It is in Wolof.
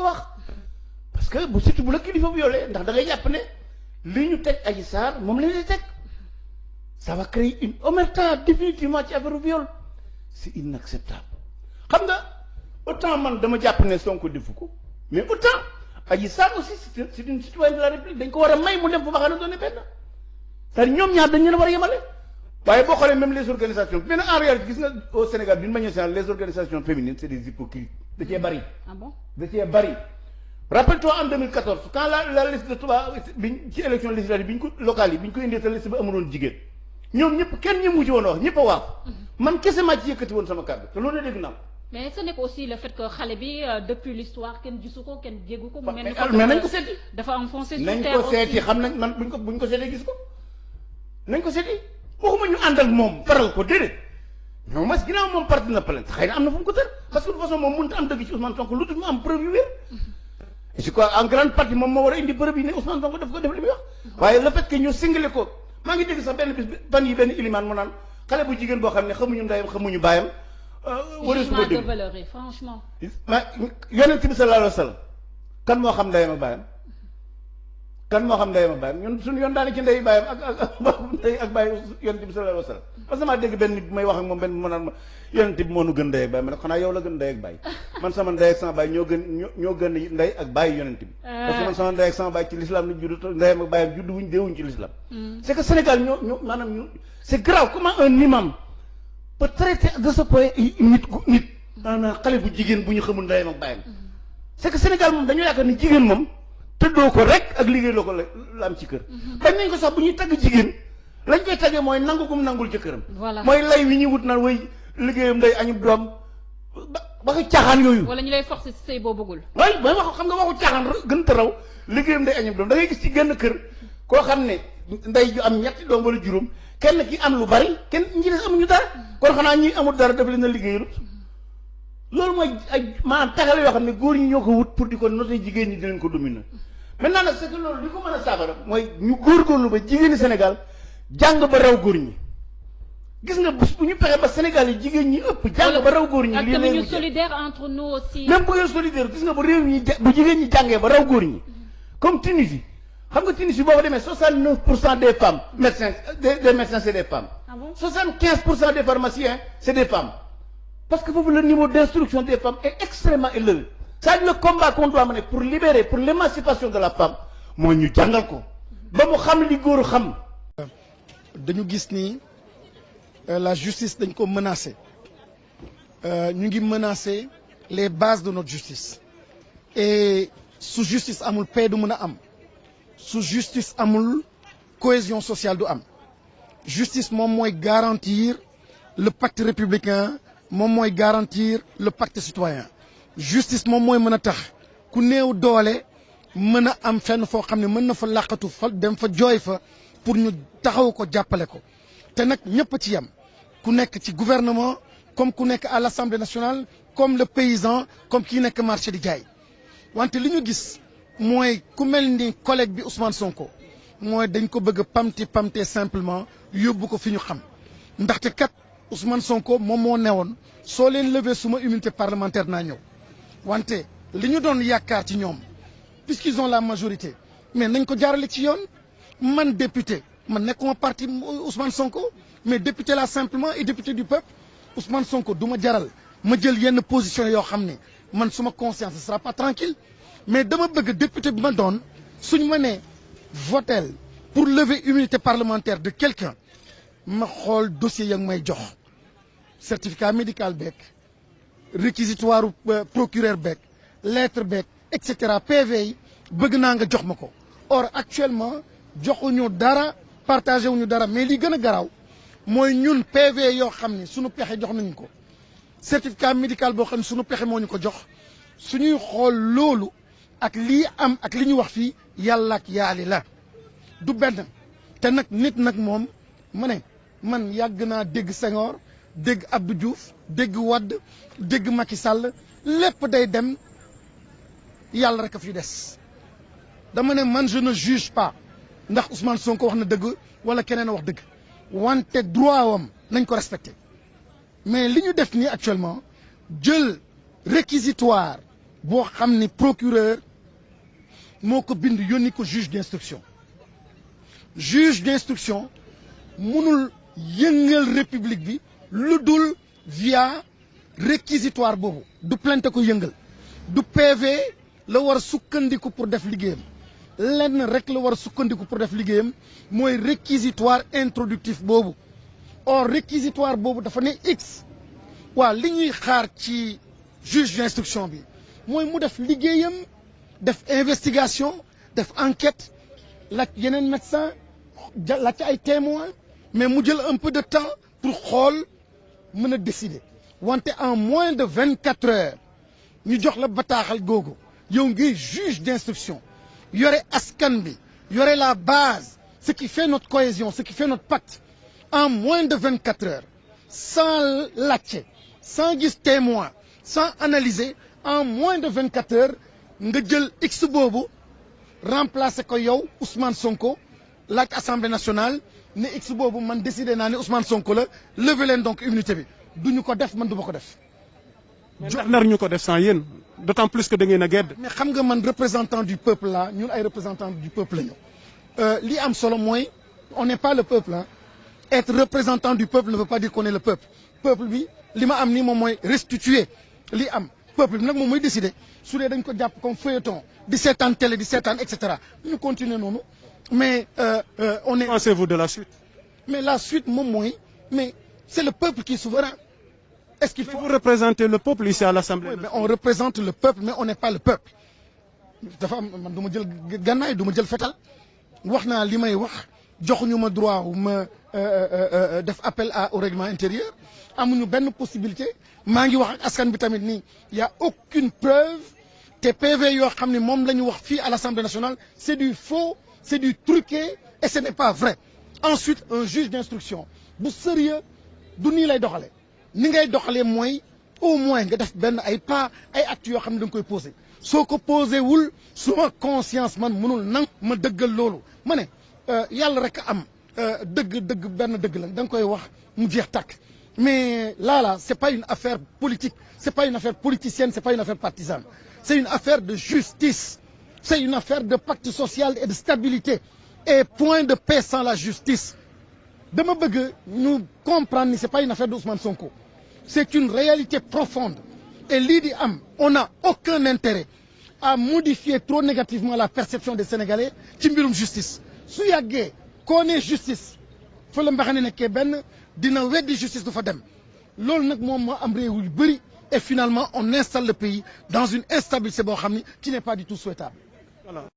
ko wax parce que bu surtout bu la kilifa violé ndax da ngay jàpp ne li ñu teg Adji Sarr moom la ñuy teg ça va créer une omerta définitivement ci affaire viol c'est inacceptable xam nga autant man dama jàpp ne Sonko defu ko mais autant Adji Sarr aussi c'est une citoyenne de la République dañ ko war a may mu dem fu baax na doone benn c'est-à-dire ñoom ñaar dañ leen a war a yemale waaye boo xoolee même les organisations mais en réalité gis nga au Sénégal d'une manière générale les organisations féminines c'est des hypocrites da cee bari. Ah bon? Da cee bari. Rappelle-toi en 2014 quand la liste de Touba biñ ci élection législative bi ñu ko locale yi bi ñu ko indee sa liste bi amuloon jigéen ñoom ñëpp kenn ñëmu ci woon wax ñëpp a waaw man kese maa ci yëkkati woon sama kàddu te loolu dégg naa mais ce n'est pas aussi le fait que xale bi depuis l'histoire kenn gisu ko kenn jéggu ko. mu mel ni mais nañ ko seeti. dafa enfoncé sur nañ terre ko seeti aussi. xam nañ man buñ ko seetee gis ko nañ ko seeti waxuma ñu ànd ak moom faral ko déedéet non mas ginnaaw moom parti na plainte xëy na am na fu mu ko tër parce que de toute façon moom mënut a am dëgg ci Ousmane Sonko lu dul mu am preuve yu wér je crois en grande partie moom moo war a indi preuve yi ne Ousmane Sonko daf ko def li muy wax waaye le fait que ñu singalé ko maa ngi dégg sax benn bis ban yi benn ilimaan mu naan xale bu jigéen boo xam ne xamuñu ndeyam xamuñu baayam waree su ko dégg de valeur yi franchement. ma yonent bi sallallahu alayhi wa sallam kan moo xam ndeyam ak baayam kan moo xam ndeyam ak baayam ñun suñu yoon daane ci ndey baayam ak ndey ak baay yonent bi sallallahu alayhi wa sallam parce que maa dégg benn nit may wax ak moom benn mu naan ma yonent bi moo nu gën ndey ak baay ma ne xanaa yow la gën ndey ak baay man sama ndey ak sama baay ñoo gën ndey ak baay yonent bi parce que man sama ndey ak sama baay ci l'islam la judd ndeyam ak baayam judd wuñ deewuñ ci l'islam c'est que Sénégal ñoo maanaam ñu c'est grave comment un imam peut traiter de ce point nit maanaam xale bu jigéen bu ñu xamul ndeyam ak baayam c'est que Sénégal moom dañoo yaakaar ni jigéen moom tëddoo ko rek ak liggéey loo ko la am ci kër bañ nañ ko sax bu ñuy tagg jigéen lañ koy taggee mooy nangu gum nangul jëkkëram mooy lay wi ñuy wut naan way liggéeyam nday añub doom ba ko caaxaan yooyu wala ñu lay forcer ci sëy boo bëggul way mooy wax xam nga waxu caaxaan gën ta raw liggéeyam nday añub doom da ngay gis ci genn kër koo xam ne nday ju am ñetti doom wala juróom kenn ki am lu bari kenn ñi des amuñu dara kon xanaa ñi amul dara daf leen a liggéeyul loolu mooy ay maanaam taxale yoo xam ne góor ñi ñoo ko wut pour di ko noter jigéen ñi di leen ko dominer maintenant nag c'est que loolu li ko mën a saafara mooy ñu góorgóorlu ba jigéeni Sénégal jàng ba raw góor ñi gis nga bu ñu pexe ba Sénégal yi jigéen ñi ëpp jàng ba raw góor ñi. lii lay ñu solidaire entre nous aussi. même bu ngeen solidaire gis nga bu réew ñi bu jigéen ñi jàngee ba raw góor ñi comme Tunisie xam nga Tunisie boo fa demee 69% des femmes médecins des médecins c'est des femmes. Ah bon? 75% des pharmaciens c'est des femmes parce que foofu le niveau d'instruction des femmes est extrêmement élevé. C'est le combat qu'on doit mener pour libérer pour l'émancipation de la femme mooy ñu jàngal ko ba mu xam li góor xam. dañu gis ni la justice dañ ko menacer ñu ngi menacer les bases de notre justice et su justice amul paix du mën a am su justice amul cohésion sociale du am justice moom mooy garantir le pacte républicain moom mooy garantir le pacte citoyen justice moom mooy mën a tax ku néew doole mën a am fenn foo xam ne mën na fa làqatu fa dem fa jooy fa pour ñu taxaw ko jàppale ko te nag ñëpp ci yem ku nekk ci gouvernement comme ku nekk à l'Assemblée nationale comme le paysan comme kii nekk marché di jaay wante li ñu gis mooy ku mel ni collègue bi Ousmane Sonko mooy dañ ko bëgg a pamte simplement yóbbu ko fi ñu xam ndaxte kat Ousmane Sonko moom moo newoon soo leen lever suma immunité parlementaire naa ñëw wante li ñu doon yaakaar ci ñoom puisqu'ils ont la majorité mais nañ ko jaarale ci yoon man député man nekkuma parti Ousmane Sonko mais député la simplement et député du peuple Ousmane Sonko du ma jaral ma jël yenn position yoo xam ne man suma conscience ne sera pas tranquille mais dama bëgg député bi ma doon suñ ma nee votel pour lever immunité parlementaire de quelqu'un ma xool dossier ya ngi may jox certificat médical beeg réquisitoire procureur beeg lettre beeg et cetera PV yi bëgg naa nga jox ma ko or actuellement joxuñu dara partagé wuñu dara mais li gën a garaaw mooy ñun PV yoo xam ne suñu pexe jox nañu ko certificat médical boo xam ne suñu pexe moo ñu ko jox suñuy xool loolu ak lii am ak li ñu wax fii yàlla ak yaali la du benn te nag nit nag moom ma ne man yàgg naa dégg Senghor dégg Abdou Diouf dégg Wade dégg Macky Sall lépp day dem yàlla rek a fi des dama ne man je ne juge pas ndax Ousmane Sonko wax na dëgg wala keneen wax dëgg wante droit wam nañ ko respecté mais li ñu def nii actuellement jël réquisitoire boo xam ni procureur moo ko bind yónni ko juge d'instruction juge d'instruction mënul yëngal république bi lu dul via réquisitoire boobu du plainte ko yëngal du PV la war a sukkandiku pour def liggéeyam lenn rek la war a sukkandiku pour def liggéeyam mooy réquisitoire introductif boobu or réquisitoire boobu dafa ne x waaw li ñuy xaar ci juge d'instruction bi mooy mu def liggéeyam def investigation def enquête laaj yeneen médecin laaj ay témoins mais mu jël un peu de temps pour xool mën a décider wante en moins de 24 heures ñu jox la bataaxal googu yow ngay juge d'instruction yore askan bi yore la base ce qui fait notre cohésion ce qui fait notre pacte en moins de 24 heures sans laajte sans gis témoin sans analyser en moins de 24 heures nga jël x boobu remplacer ko yow Ousmane Sonko laaj assemblée nationale ne x boobu man décidé naa ne Ousmane Sonko la lever leen donc immunité bi duñu ko def man du ma ko def. ndax nar ñu ko def sans yéen d'autant plus que da ngeen a gedd. mais xam nga man représentant du peuple la ñun ay représentant du peuple la ñu li am solo mooy on n'est pas le peuple hein. Être représentant du peuple ne veut pas dire qu'on est le peuple peuple bi li ma am ni moom mooy restituer li am peuple bi nag moom mooy décider su dee dañ ko jàpp comme feuilleton di seetaan télé di seetaan et cetera ñu continuer noonu mais on est. Pensez-vous de la suite? Mais la suite moom mooy mais c'est le peuple qui est souverain. Est-ce qu'il faut vous représenter le peuple ici à l'Assemblée? Oui, mais on représente le peuple mais on n'est pas le peuple dafa am man du ma jël gànnaay du ma jël fetal wax naa li may wax joxuñu ma droit wu ma def appel au règlement intérieur amuñu benn possibilité maa ngi wax ak askan bi tamit nii y a aucune preuve te PV yoo xam ne moom la ñu wax fii à l'Assemblée nationale c'est du faux c'est du truqué et ce n'est pas vrai. Ensuite un juge d'instruction bu sérieux du nii lay doxalee ni ngay doxalee mooy au moins nga def benn ay pas ay actes yoo xam ne da nga koy posé soo ko posé wul suma conscience man mënul nang ma dëggal loolu ma ne yàlla rek am dëgg benn dëgg la da nga koy wax mu jeex tàkk mais là c'est pas une affaire politique c'est pas une affaire politicienne c'est pas une affaire partisane c'est une affaire de justice c'est une affaire de pacte social et de stabilité et point de paix sans la justice dama bëgg ñu comprendre ni c'est pas une affaire d'Ousmane Sonko c'est une réalité profonde et lii di am on n'a aucun intérêt à modifier trop négativement la perception des Sénégalais ci mbirum justice su yàggee koo ne justice fa la mbaxane nekkee benn dina weddi justice du fa dem loolu nag moom moo am réew yu bëri et finalement on installe le pays dans une instabilité boo xam ni qui n'est pas du tout souhaitable. Voilà.